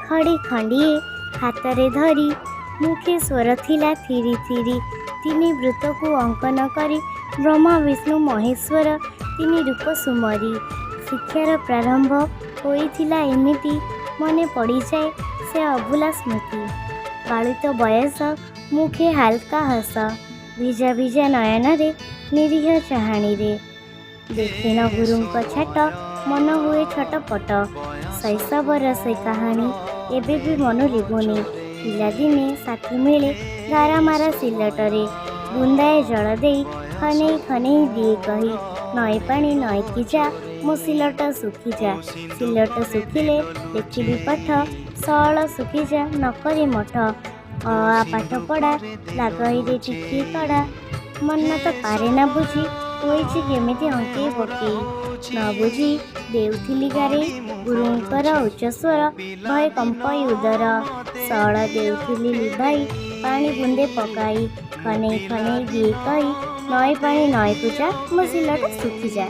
ଖଡ଼ି ଖଣ୍ଡିଏ ହାତରେ ଧରି, ମୁଖେ ସ୍ୱର ଥିଲା ଥିରି ଥିରି। ତିନି ବୃତ୍ତକୁ ଅଙ୍କନ କରି, ବ୍ରହ୍ମା ବିଷ୍ଣୁ ମହେଶ୍ୱର ତିନି ରୂପ ସୁମରି। ଶିକ୍ଷାର ପ୍ରାରମ୍ଭ ହୋଇଥିଲା ଏମିତି, ମନେ ପଡ଼ିଯାଏ ସେ ଅଭୁଲା ସ୍ମୃତି। ବାଳିତ ବୟସ, ମୁଖେ ହାଲକା ହସ, ଭିଜା ଭିଜା ନୟନରେ ନିରୀହ ଚାହାଣୀରେ। ଦେଖିଣ ଗୁରୁଙ୍କ ଛାଟ, ମନ ହୁଏ ଛଟପଟ। ଶୈଶବର ସେ କାହାଣୀ ଏବେ ବି ମନୁ ଲିଭୁନି। ପିଲାଦିନେ ସାଥୀ ମିଳେ ଗାରମାରା ସିଲଟରେ। ବୁନ୍ଦାଏ ଜଳ ଦେଇ ଖନେଇ ଖନେଇ ଦିଏ କହି, ନଈ ପାଣି ନଈକି ଯା, ମୋ ସିଲଟ ଶୁଖିଯା। ସିଲଟ ଶୁଖିଲେ ଲେଖିବି ପାଠ, ସଅଳ ଶୁଖିଯା ନକରି ମଠ। ଅ ଆ ପାଠ ପଢ଼ା ଲାଗଇରେ ଟିକିଏ କଡ଼ା, ମନ ତ ପାରେ ନା ବୁଝି, ହୋଇଛି କେମିତି ଅଙ୍କେଇ ବଙ୍କେଇ। ନ ବୁଝି ଦେଉଥିଲି ଗାରେଇ, ଗୁରୁଙ୍କର ଉଚ୍ଚ ସ୍ୱର ଭୟେ କମ୍ପଇ ଉଦର। ସଅଳ ଦେଉଥିଲି ଲିଭାଇ ପାଣି ବୁନ୍ଦେ ପକାଇ, ଖନେଇ ଖନେଇ ଦିଏ କହି, ନଈ ପାଣି ନଈକୁ ଯା, ମୋ ସିଲଟ ଶୁଖିଯା।